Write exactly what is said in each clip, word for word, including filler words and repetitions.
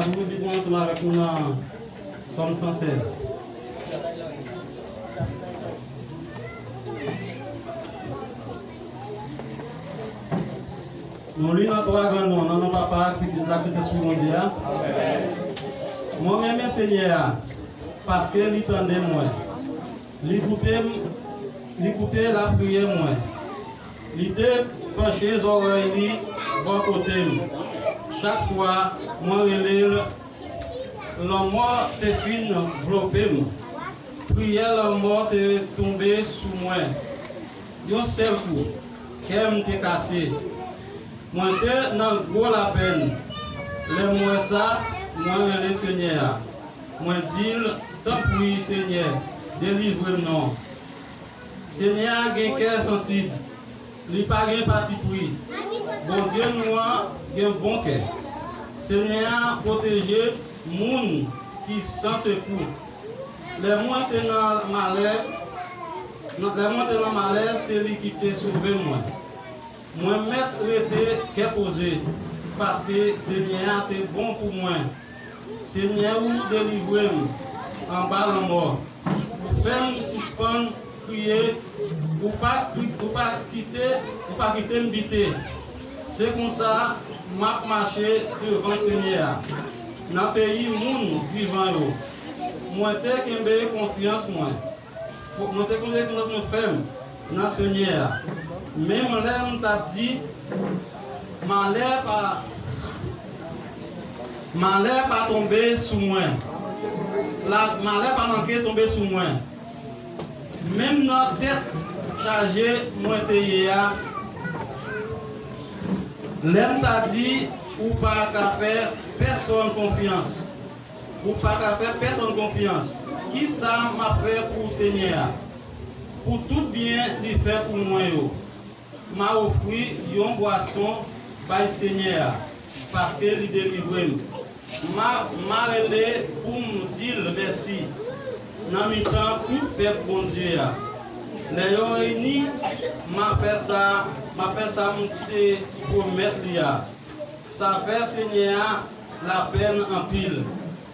Nou vin ansanm avèk nou nan Sòm san sèz. Nou li nan twa gran non, nan non Papa, Pitit la, Sentespri Bondye a. Mwen renmen Senyè a, paske li tande mwen. Li koute m, li koute lapriyè mwen. Li te panche zòrèy li bò kote m. Chak fwa mwen rele l, lanmò te fin vlope m. Priyè lanmò te tonbe sou mwen. Yon sèl kou, kè m te kase. Mwen te nan gwo lapèn. Lè m wè sa, mwen rele Senyè a. Mwen di l, tanpri, Senyè, delivre m non. Senyè a gen kè sansib. Li pa gen patipri. Bondye nou an gen bon kè. Senyè a pwoteje moun ki san sekou. Lè mwen te nan malè, lè mwen te nan malè, se li ki te sove mwen. Mwen mèt rete kè poze, paske Senyè a te bon pou mwen. Senyè, ou delivre m anba lanmò. Ou fè m sispann kriye, ou pa, ou pa kite, ou pa kite m bite. Se konsa, m ap mache devan Senyè a, nan peyi moun vivan yo. Mwen te kenbe konfyans mwen. Fò, mwen te konn rekonèt mwen fèm nan Senyè a. Menm lè m t ap di, malè pa, malè pa tonbe sou mwen. La, malè pa manke tonbe sou mwen. Menm nan tèt chaje mwen te ye a, lè m ta di, ou pa ka fè pèsonn konfyans. Ou pa ka fè pèsonn konfyans. Kisa m ap fè pou Senyè a? Pou tout byen li fè pou mwen yo. M a ofri yon bwason bay Senyè a, paske li delivre m. M a, m a rele pou m di l mèsi nan mitan tout pèp Bondye a. Lè yo reyini, m a fè sa, m a fè sa m te pwomèt li a. Sa fè Senyè a lapèn anpil.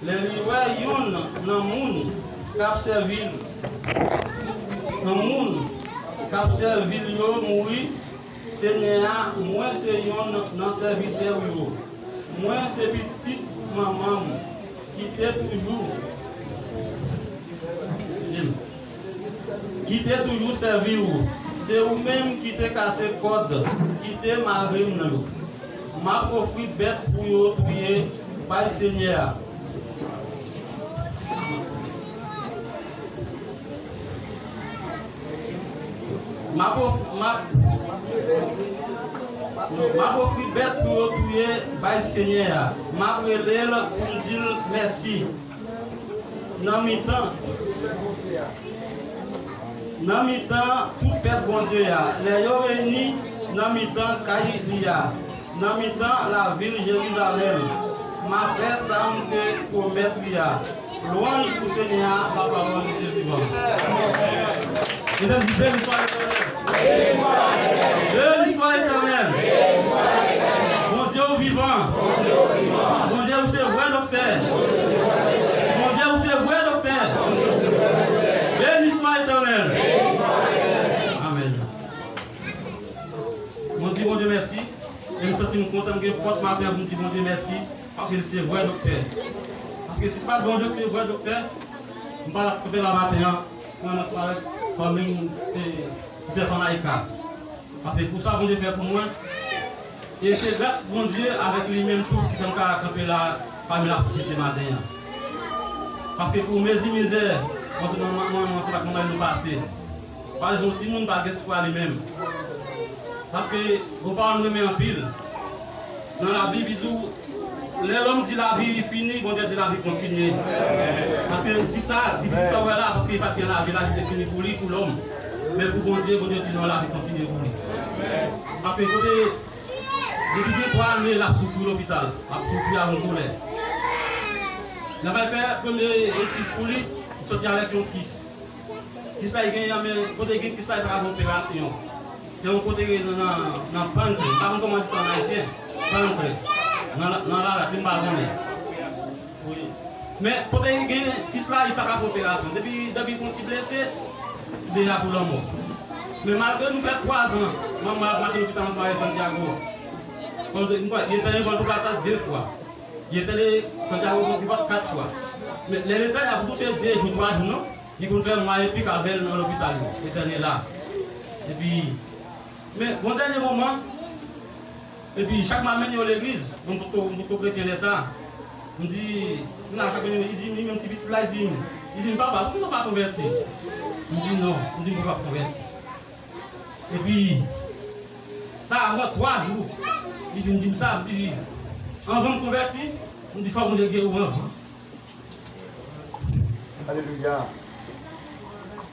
Lè li wè youn nan moun k ap sèvi l, nan moun k ap sèvi l yo mouri, Senyè a, mwen se youn nan sèvitè w yo. Mwen se pitit manman m ki te toujou ki te toujou sèvi w. Se ou menm ki te kase kòd ki te mare m nan yo. M ap ofri bèt pou yo touye bay Senyè a. M ap of-, m ap, m ap ofri bèt pou yo touye bay Senyè a. M ap rele l pou m di l mèsi. Nan mitan, nan mitan tout pèp Bondye a, lè yo reyini nan mitan kay li a, nan mitan lavil Jerizalèm, m a fè sa m te pwomèt li a. Lwanj pou Senyè a, lapawòl de Dye vivan. Mesdames, di, béni soit l'Éternel. Béni soit l'Éternel. Bondye ou vivan. Bondye ou se vrè doktè. Bondye ou se vrè doktè. Béni soit l'Éternel. Amèn. Mwen di Bondye mèsi. E m santi m kontan, m gen fòs maten an pou m di Bondye mèsi. Paske li se vrè doktè. Paske si pa t Bondye ki te vrè doktè, m pa t ap kanpe la maten an. Mwen ansanm avèk fanmi m, e, Sè Fanaika. Paske pou sa Bondye fè pou mwen, e se gras Bondye avèk li menm tou ki fè m ka kanpe la pami lasosyete maten an. Paske pou mezi mizè, mwen se mwen, mwen, mwen se pa kòman nou pase. Pa yon timoun pa gen espwa li menm. Paske gon pawòl m renmen anpil. Nan Labib, li di w, lè lòm di lavi fini, Bondye di lavi kontinye. Paske di sa, di sa w wè la, paske li pa t gen lavi, lavi te fini pou li, pou lòm. Men pou Bondye, Bondye di non, lavi kontinye pou li. Paske kote, depi gen twa ane, l ap soufri lopital, l ap soufri avèk doulè. Lè yo fè premye etid pou li, li soti avèk yon kis. Kis la li genyen an, men kote gen kis la, li pa ka fè operasyon. Se yon kote ki nan, nan, nan pantre. M pa konn kòman di sa an ayisyen. Pantre. Nan, nan larat, li m pa konnen. Men kote li gen pis la, li pa ka fè operasyon. Depi, depi l gon ti blese, li deja pou lanmò. Men malgre nou fè twazan, manman ap mache lopital ansanm avèk Santiago. Li te, li te, li te, li te, de fwa. Li te, Santiago konn li bat kat fwa. Men lè Letènèl ap touche de jou, twa jou, non? Li konn fè mwa epi k avè l nan lopital yo. Letènèl la. Epi, men, bon dènye moman, epi chak mwa m mennen yo legliz, m potko, m potko kretyen lè sa. M di, m la chak mwa, li di, li menm ti pitit la, li di, li di, "Papa, si w pa konvèti?" M di, "Non," m di, "M poko ap konvèti." Epi, sa anvan twa jou, li vin di m sa, li di, "Anvan m konvèti, m di, fò Bondye geri w anvan." Alelouya.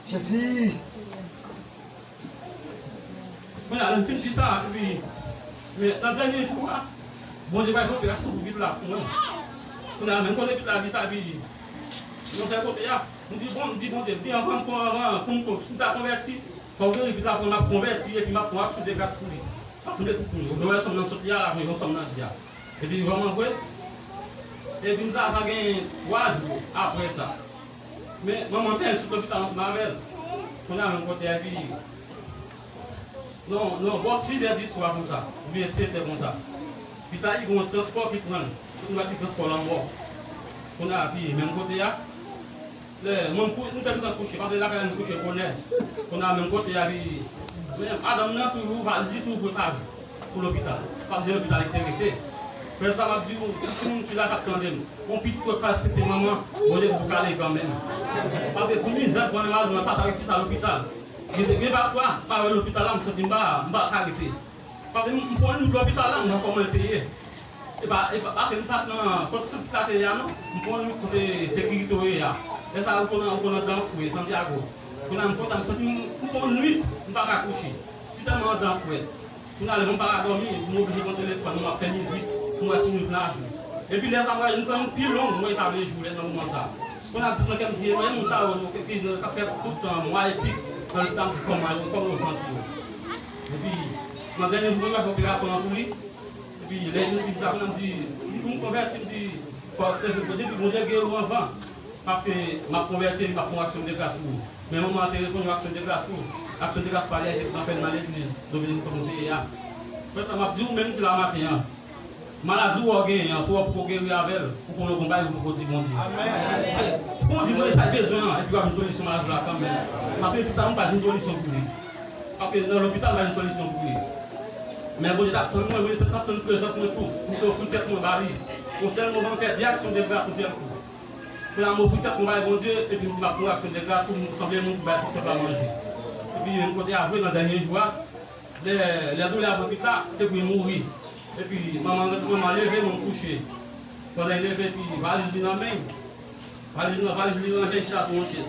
Jezi. Kounye a, lè m fin di sa, epi, men nan dènye jou a, Bondye bay operasyon pou pitit la pou mwen. Kounye a, menm kote pitit la di sa, epi, yon sèl kote a, m di, bon, m di Bondye, m di, anvan m kon-, anvan pou m kon-, si m ta konvèti, fò w geri pitit la pou mwen, m ap konvèti, epi m ap pran aksyon de gras pou li. Paske m te tout pou li. Ou wè sòm nan sot li a la, men yon sòm nan di a. Epi vrèman vre, epi m sa, sa gen twa jou apre sa. Men manman te sot lopital ansanm avè l. Kounye a menm kote a, epi, non, non, bò sizè di swa konsa, oubyen setè konsa. Pi sa, li gen yon transpò ki pran l. Tout moun pa di transpò lanmò. Kounye a, pi menm kote a, lè, mwen, m kou-, m te gentan kouche, paske lakay la, m kouche bonè. Kounye a, menm kote a, pi, men madanm nan toujou, valiz li toujou prepare pou lopital. Paske se lopital li te rete. Frè sa, m ap di w, tout timoun ki la k ap tande m, yon pitit wè k pa respekte manman, Bondye pou kale kanmenm. Paske pou mizè, pou annimal, mwen pa ta rete sa lopital. Gen, gen pafwa, m pa wè lopital la, m santi m pa, m pa ka rete. Paske m, m pran yon lopital la, m wè kòman l te ye. E pa, e pa, paske m pa t nan, kote sant la te ye a, non. M pran yon kote sekirite yo ye a. Lè sa, ou konn, ou konn andan fre, Santiago. Kounye a, m kontan, m santi m, m pran yon nwit, m pa ka kouche. Si tèlman andan frèt. Kounye a, lè m pa ka dòmi, m oblije pran telefòn mwen, m ap fè mizik, pou m wè si nwit la jou. Epi lè sa, m wè, m pran yon pi long, mwen etabli jou lè nan moman sa. Kounye a, tout nan kè m di, e mwen, moun sa yo, yo, ki, ki, k ap fè tout tan, mwa epi, nan tan di kòman yo, kòman yo santi yo. Epi, nan dènye jou, mwen fè operasyon an pou li. Epi, lè yo di m sa, m di, m di, pou m konvèti, m di, fò, depi Bondye geri w anvan, paske m ap konvèti, m ap fè yon aksyon de gras pou ou. Men manman an te reponn yon aksyon de gras pou ou. Aksyon de gras pa li a, li te nan fè l nan legliz Dominik kòm m te ye a. Frè sa, m ap di ou menm ki la maten an, maladi w wè w genyen an, si w wè w poko geri avè l, ou konnen w gon bagay ou poko di Bondye. Amèn. Poko di Bondye sa l bezwen an, epi w ap jwenn solisyon maladi la kanmenm. Paske depi sa, m pa jwenn solisyon pou li. Paske nan lopital, m pa jwenn solisyon pou li. Men Bondye t ap tann mwen, Bondye t ap tann prezans mwen tou, pou m te ofri tèt mwen ba li. Yon sèl moman, m fè de aksyon de gras yon sèl kou. Kounye a, m ofri tèt mwen bay Bondye, epi m di, m ap pran aksyon de gras pou m sanble moun ki bay tout pèp la manje. Epi, menm kote a vre, nan dènye jou a, lè, lè doulè a pran pitit la, se pou l mouri. Epi, manman, manman leve, mwen m kouche. Pandan l leve, epi valiz li nan men l. Valiz nan, valiz li ranje, l chita sou yon chèz.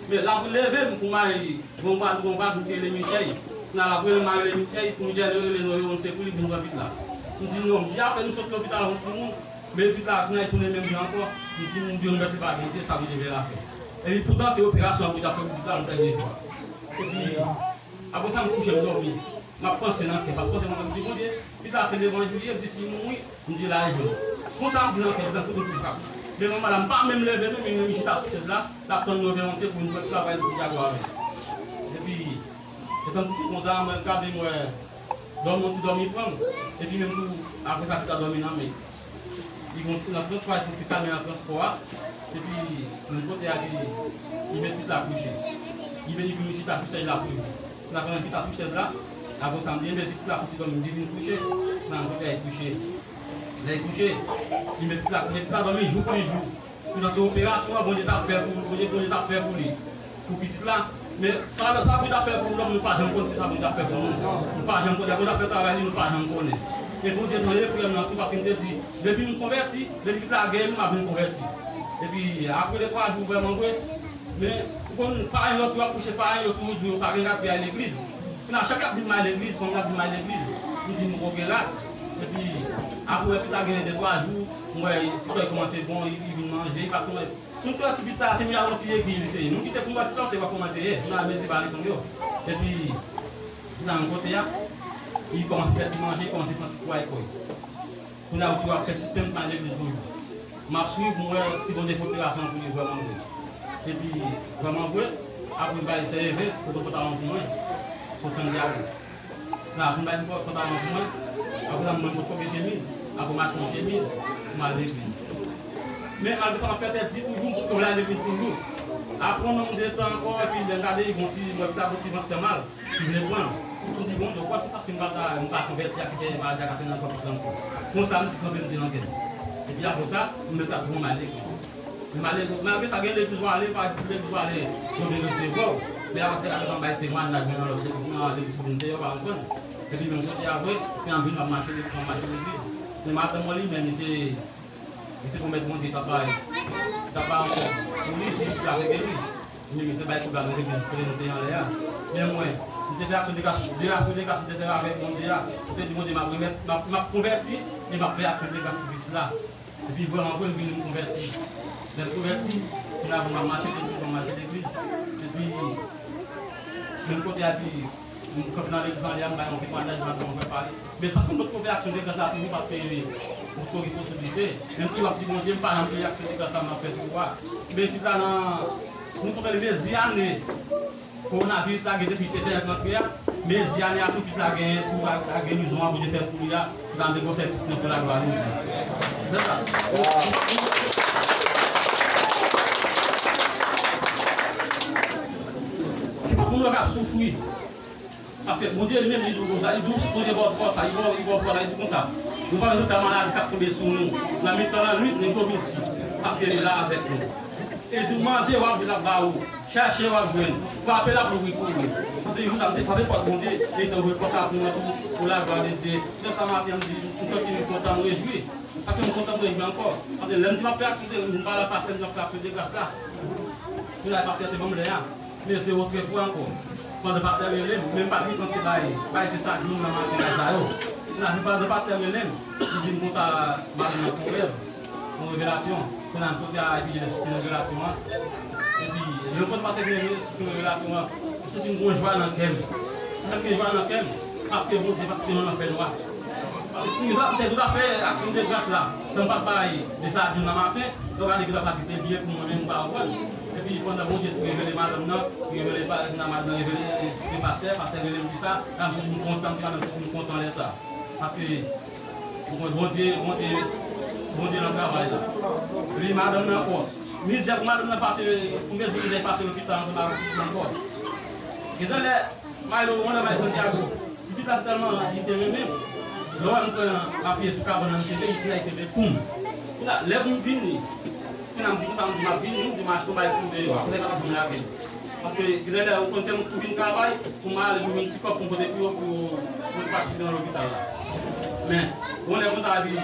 Men, l ap leve m pou m al gon valiz, gon valiz, m te rele Michèy. Kounye a, l ap rele m, m al rele Michèy, pou Michèy rele Noveonse pou li, pou m pran pitit la. M di, non, m di, apre nou sot lopital, yon timoun, men pitit la, kounye a, li tounen menm jan ankò. M di, m di, yon bèt li pa gen, se sa Bondye vle l a fè. Epi poutan, se operasyon an Bondye ap fè pou pitit la, nan dènye jou a. Epi, apre sa, m kouche, m dòmi. M ap panse nan kè, m ap panse, mwen, m di, Bondye, pitit la se levanjil li ye, m di, si li mouri, m di, la e jwenn. Konsa, m di nan kè, m tankou moun koupab. Men manman la, m pa menm leve, non, men m chita sou chèz la, l ap tann Noveonse pou vin pran travay pou Santiago avè m. Epi, etan m kouche konsa, mwen, m gade, m wè, dòmi, yon ti dòmi pran m. Epi menm tou, apre sa, pitit la dòmi nan men. Li gon, nan transpò a, li fon ti kalme nan transpò a. Epi, menm kote a, li, li met pitit la kouche. Li vin, li vin chita sou chèz la pou li. L ap vin chita sou chèz la. Apre sa, m di, enben, si pitit la fouti dòmi, m di, vin kouche. Nan kote a, li kouche. Lè li kouche, li met pitit la kouche, pitit la dòmi jou pou li jou. Pou sa, se operasyon an, Bondye t ap fè pou, Bondye, Bondye t ap fè pou li. Pou pitit la. Men sa, sa Bondye ap fè pou lòm, nou pa janm konn kisa Bondye ap fè pou nou. Nou pa janm konnen. Bondye ap fè travay li, nou pa janm konnen. E Bondye tande priyè m nan tou, paske m te di, depi m konvèti, depi pitit la geri, m ap vin konvèti. Epi, apre de twa jou, vrèman vre, men, ou konn, paran yo tou ap kouche, paran yo toujou di yo pa gen rad pou y al legliz. Kounye a, chak y ap di m al legliz, fanmi y ap di m al legliz, m di m poko gen rad. Epi, apre, pitit la gen de twa jou, m wè ti kò l kòmanse bon, li, li vin manje, li pa t konn Si w te wè ti pitit sa a, se miyawon ti egri li te ye. Nou kite pou nou wè ti tòte wè kòman te ye. Nou al mezi bale kòm yo. Epi, nan yon kote a, li kòmanse fè ti manje, li kòmanse pran ti pwa e kò l. Kounye a, ou tou ap fè sistèm pa legliz bonjou. M ap swiv pou m wè si Bondye fè operasyon pou li vrèman vre. Epi, vrèman vre, apre m bay sè Evens, kote pantalon pou mwen, sou Santiago. La, pou m bay pantalon pou mwen, apre sa, m mwen pot kote chemiz, apre m achte yon chemiz, pou m al legliz. Men, malgre sa, m ap fè tèt di toujou, m poko vle al legliz toujou. Apre yon nonm de tan ankò, epi lè m gade, yon ti, mwen, sa, yon ti vant fè mal. Ki vle pran. M di, Bondye, ou kwè se paske m pa ta, m pa konvèti a ki fè maladi a ka fè nan kò m ankò. Konsa, m di kanpe, m di nan kè m. Epi apre sa, m mèt ap di, bon, m al legliz. Men malgre, malgre sa, gen legliz w ale, pa legliz w ale, yo vin resevwa w. Men apre, apre, m bay temwayaj nan lòt legliz, nan legliz kote m te ye, w pa konprann. Epi menm kote apre, se an vil m ap mache, m ap mache legliz. Men madanm mwen li menm, li te Li te pwomèt Bondye t ap bay, t ap bay ankò pou li si, si l ta vle geri. Li menm, li te bay kob la nan legliz kote nou te ye anlè a. Men mwen, m te fè aksyon de gras, de aksyon de gras m te fè avèk Bondye a. M te di Bondye, m ap remèt, m ap, m ap konvèti, e m ap fè aksyon de gras pou Kris la. Epi vrèman vre, m vini m konvèti. Lè m konvèti, kounye a m ap mache legliz, m ap mache legliz. Epi, menm kote a, epi, M kanpe nan legliz anlè a, m bay yon temwayaj, m ap fè yon pale. Men sa, m potko fè aksyon de gras la toujou paske m potko gen posiblite. Menm tou w ap di Bondye, m pa janm bliye aksyon de gras la m ap fè pou ou a. Men chita nan, nou konprann mezi ane kowonaviris la gen depi te fè rantre a, mezi ane a tou chita genyen pou a, a gerizon an Bondye fè pou li a, chita nan de gwosè plis nan pou laglwa Jezi. Se sa. Ki pa pou nou ka soufri. Paske Bondye li menm li di w konsa, li di w si Bondye ba w fòs la, li ba w, li ba w fòs la, li di w konsa. Nou pa bezwen pè maladi k ap tonbe sou nou. Nan mitan lannwit, nèg yo vin di, paske li la avèk nou. E di w mande, w ap jwenn, l ap ba ou. Chèche, w ap jwenn. Frape, l ap louvri pou ou. Paske jou sa, m te frape pòt Bondye, e li te ouvri pòt la pou mwen tou, pou laglwa de Dye. Se sa maten, m di, m santi m kontan, m rejwi. Paske m kontan, m rejwi ankò. Paske lè m di m ap fè aksyon de, m pale ak pastè, m di m ap fè aksyon de gras la. Pou la pastè te ban m lè a. Men se otrefwa ankò. Pandan pastè rele m, men m pa t gen chans bay, bay de sa di moun nan maten bay sa yo. Kounye a, pandan pastè rele m, li di m konsa, maten nan fè yon rèv, yon revelasyon. Kounye a, m pote a, epi li esplike revelasyon an. Epi, yon kote pastè vin esplike revelasyon an, m santi m gen yon jwa nan kè m. Lè m gen jwa nan kè m, paske Bondye pa kite nou nan fènwa. Mwen, se tout afè aksyon de gras la. San m pa t bay de sa di nan maten, lè w gade ki ta pa kite byen pou mwen menm, m pa konprann. Epi pandan Bondye tou revele madanm nan, li revele pa, nan madanm nan revele, e, pastè, pastè rele m di sa, la m santi m kontan, m di madanm santi m kontan lè sa. Paske, mwen, Bondye, Bondye, Bondye nan travay la. Li madanm nan ankò. Mizè pou madanm nan pase, pou mezi mizè pase lopital ansanm avèk pitit la ankò. Genlè, Maylo, mwen nan bay Santiago. Ti pitit la se tèlman li te renmen m. Lè w wè m pran, m apiye sou kabann nan, m kenbe, li te la, li kenbe kou m. Kounye a, lè pou m vini, kounye a m di konsa, m di m ap vini, m di m achte yon bagay pou m deyò. Apre sa, l pa janm lage m. Paske, genlè, ou konn se moun ki vin travay, pou m ale, pou m vin ti kòb, pou m pote pou yo, pou, pou yo patisipe nan lopital la. Men, yon lè konsa, epi,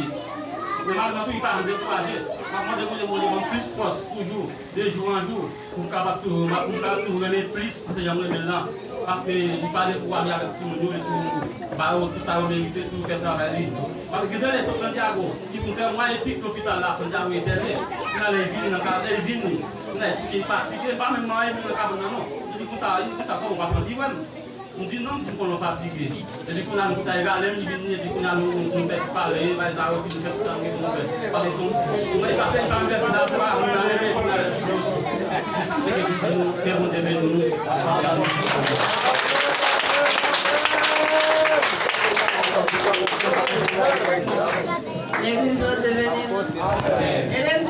men malgre tou, li pa janm dekouraje. M ap mande Bondye, Bondye ban m plis fòs, toujou, de jou an jou. Pou m kapab toujou, pou m kapab toujou renmen l plis pase jan m renmen l lan. Paske li pa dekouraje avèk timoun yo, li toujou ba yo tout sa yo merite, toujou fè travay li. Paske gen de lè sot Santiago, ki pou fè mwa epi k lopital la, Santiago etène. Kounye a lè l vini nan ka, lè l vini, kounye a li kouche, li fatige, li pa menm manyen, li nan kabann nan non. Li di konsa, li di sa, kòman w pa santi wè m? M di non, m di m konnen w fatige. Epi kounye a nou tout a egale, m vini, epi kounye a nou, nou fè ti pale, bay sa yo, epi nou fè tout sa nou gen pou nou fè. Paske se yon, mwen, sa fè, sa fè, sa fè, nou nan rele, nou nan rele. Se sa m te gen pou di nou, ke Bondye beni nou. Legliz Bondye beni nou.